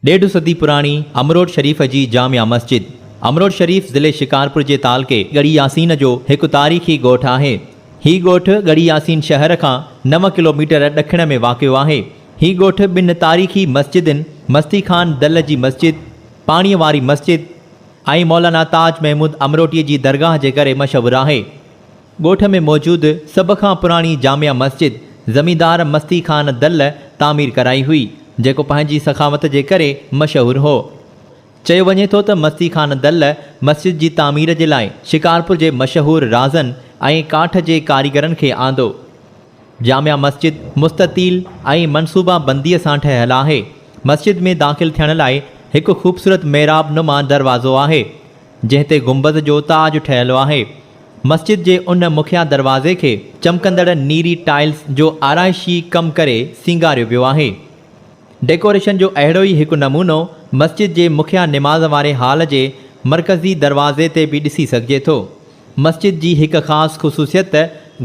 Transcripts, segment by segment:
ڏيڍ صدي پراڻي امروٽ شريف جي جامع مسجد امروٽ شريف ضلعي شڪارپور جي تعلقي ڳڙهي ياسين جو هڪ تاريخي ڳوٺ آهي. هي ڳوٺ ڳڙهي ياسين شهر کان نو ڪلوميٽر ڏکڻ ۾ واقع آهي. هي ڳوٺ ٻن تاريخي مسجدن مستي خان دل جي مسجد، پاڻيء واري مسجد، ۽ مولانا تاج محمود امروٽي جي درگاهه جي ڪري مشهور آهي. ڳوٺ ۾ موجود سڀ کان پراڻي جامع مسجد زميندار مستي خان دل تعمير ڪرائي هئي، جيڪو پنهنجي سخاوت جي ڪري مشهور هو. چيو وڃي ٿو ته مستي خان دل مسجد جي تعمير جي لاء شڪارپور جي مشهور رازن ۽ ڪاٺ جي ڪاريگرن کي آندو. جامع مسجد مستطيل ۽ منصوبه بنديء سان ٺهيل آهي. مسجد ۾ داخل ٿيڻ لاء هڪ خوبصورت محراب نما دروازو آهي. جنهن تي گنبذ جو تاج ٺهيل آهي. مسجد جي ان مکيه دروازي کي چمڪندڙ نيري ٽائلز جو آرائشي ڪم ڪري سينگاريو ويو آهي. ڊيڪوريشن جو اهڙو ئي هڪ نمونو مسجد جي مکيه نماز واري هال جي مرڪزي دروازي تي به ڏسي سگهجي ٿو. مسجد جي هڪ خاص خصوصيت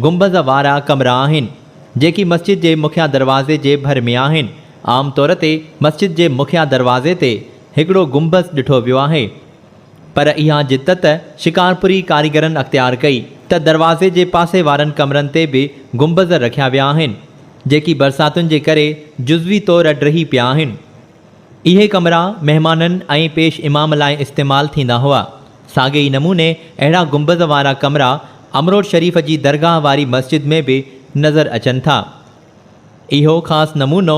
گنبذ وارا ڪمرا آهن، جيڪي مسجد جي مکيه دروازي جي ڀر ۾ آهن. عام طور تي مسجد جي مکيه دروازي تي هڪڙو گنبذ ڏٺو ويو آهي، پر اها جدت شڪارپوري ڪاريگرن اختيار ڪئي ته دروازي جي پاسي وارن ڪمرن تي به گنبذ رکيا ويا آهن، جيڪي برساتن جي ڪري جزوي طور ڊهي پيا آهن. اهي ڪمرا مهمانن ۽ پيش امام لاء استعمال ٿيندا هئا. ساڳئي ئي نموني اهڙا گنبذ وارا ڪمرا امروٽ شريف جي درگاهه واري مسجد ۾ به نظر اچن ٿا. اهو خاص نمونو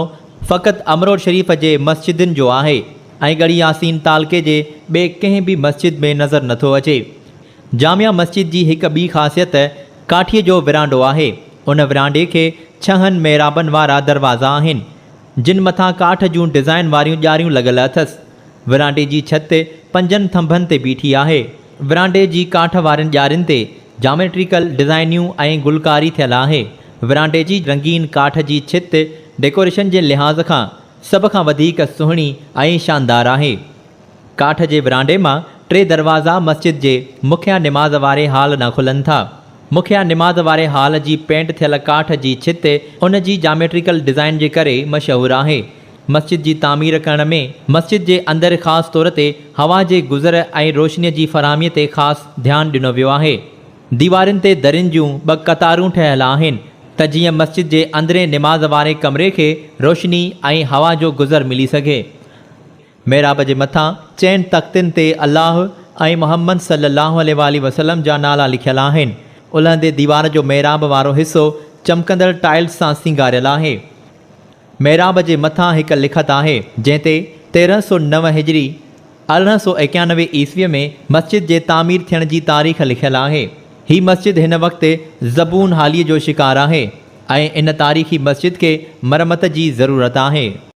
فقط امروٽ شريف جي مسجدن جو آهي ۽ ڳڙهي ياسين تعلقي جي ٻي ڪنهن به مسجد ۾ نظر نٿو اچي. جامع مسجد جي هڪ ٻي خاصيت ڪاٺيء جو ورانڊو آهي. ان ورانڊي کي ڇهن محرابن وارا دروازا آهن، جن مٿان ڪاٺ جون ڊزائين واريون ڄاريون لڳل اٿس. ورانڊي جي ڇت پنجن ٿنڀن تي بيٺي آهي. ورانڊي جي ڪاٺ وارين ڄارين تي جاميٽريڪل ڊزائنيون ۽ گلڪاري ٿيل آهي. ورانڊي جي رنگين ڪاٺ جي ڇت ڊيڪوريشن جي لحاظ کان سڀ کان وڌيڪ سهڻي ۽ شاندار آهي. ڪاٺ جي ورانڊي مان ٽي دروازا مسجد جي مکيه نماز واري هال ڏانهن کلن ٿا. مکيه نماز واري هال جي پينٽ ٿيل ڪاٺ جي ڇت ان جي جاميٽريڪل ڊزائن جي ڪري مشهور آهي. مسجد جي تعمير ڪرڻ ۾ مسجد جي اندر خاص طور تي هوا جي گذر ۽ روشنيء جي فراهميء تي خاص ڌيان ڏنو ويو آهي. ديوارين تي درين جون ٻه قطارون ٺهيل آهن ته جيئن مسجد جي اندرين نماز واري ڪمري کي روشني ۽ هوا جو گذر ملي سگهي. محراب جي مٿان چئن تختين تي الله ۽ محمد صلي الله عليه واٰله وسلم جا نالا لکيل آهن. الهندي ديوار جو محراب وارو حصو چمڪندڙ ٽائلز سان سينگاريل آهي. محراب جي مٿان هڪ لکت آهي، جنهن تي 1309 هجري، 1891 عيسويء ۾ مسجد جي تعمير ٿيڻ جي تاريخ لکيل آهي. هي مسجد هن وقت زبون حاليء جو شڪار آهي ۽ ان تاريخي مسجد کي مرمت جي ضرورت آهي.